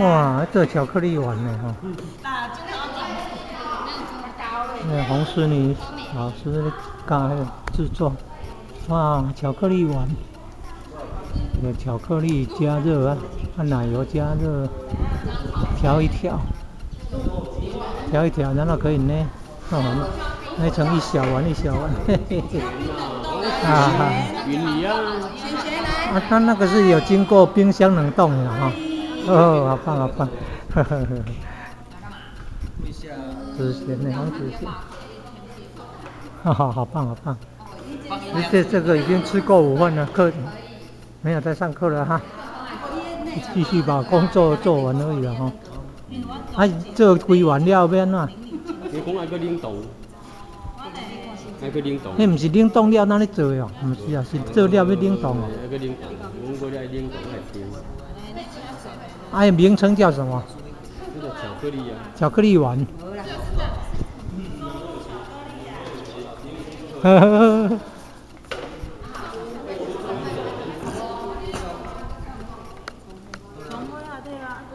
哇，做巧克力丸呢吼。那洪思妮老師咧教彼個製作，哇，巧克力丸，這個巧克力加熱啊，啊奶油加熱，調一調，調一調，然後可以捏，哦，捏成一小丸一小丸，嘿嘿嘿，啊哈，雲裡啊，啊，它那個是有經過冰箱冷凍的哈，哦，好棒好棒，呵呵呵。子賢的黃子賢，哈哈，好棒好棒！這個已經吃過午飯了，課沒有在上課了哈，繼續把工作做完而已了哈。啊，這規完了欲按怎？你講愛閣冷凍，愛閣冷凍。彼毋是冷凍了哪咧做的哦？毋是啊，是做了欲冷凍哦。愛閣冷凍，阮閣愛冷凍來吃。啊，名稱叫什麼？這個巧克力啊。巧克力丸。呵呵呵。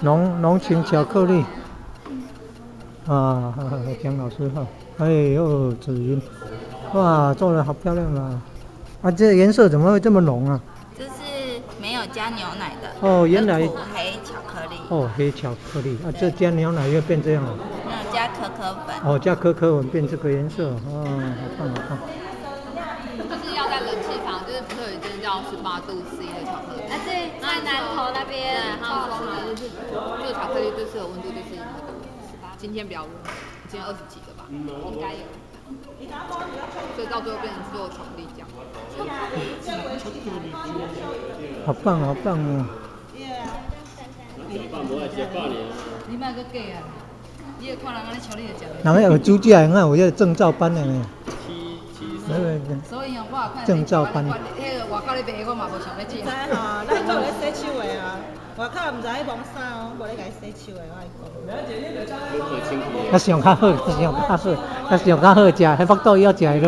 濃濃情巧克力。啊，蔣老師好。哎呦，紫雲，哇，做得好漂亮啊！啊，這顏色怎麼會這麼濃啊？這是沒有加牛奶的。哦，原來。黑巧克力。哦，黑巧克力啊，這加牛奶又變這樣了。那加可可粉。哦，加可可粉變這個顏色，哦，好棒好棒。就是要在冷氣房，就是不是有一間叫18度C 的巧克力？啊，對，在南投那邊。對，他們說就是做巧克力最適合溫度就是那個今天比較熱，今天20幾的吧，應該有。所以到最後變成做巧克力醬。好棒好棒哦！你莫閣假啊！你會看人按呢笑你會食。人咧學煮食的，敢有彼個證照班的呢？所以哦，我也看。證照班。彼個外口咧賣，我嘛無想欲食。知吼，咱做咧洗手的啊，外口毋知咧摸啥哦，無咧共伊洗手的，我愛講。較上較好，上較好，較上較好食，彼腹肚枵食會落。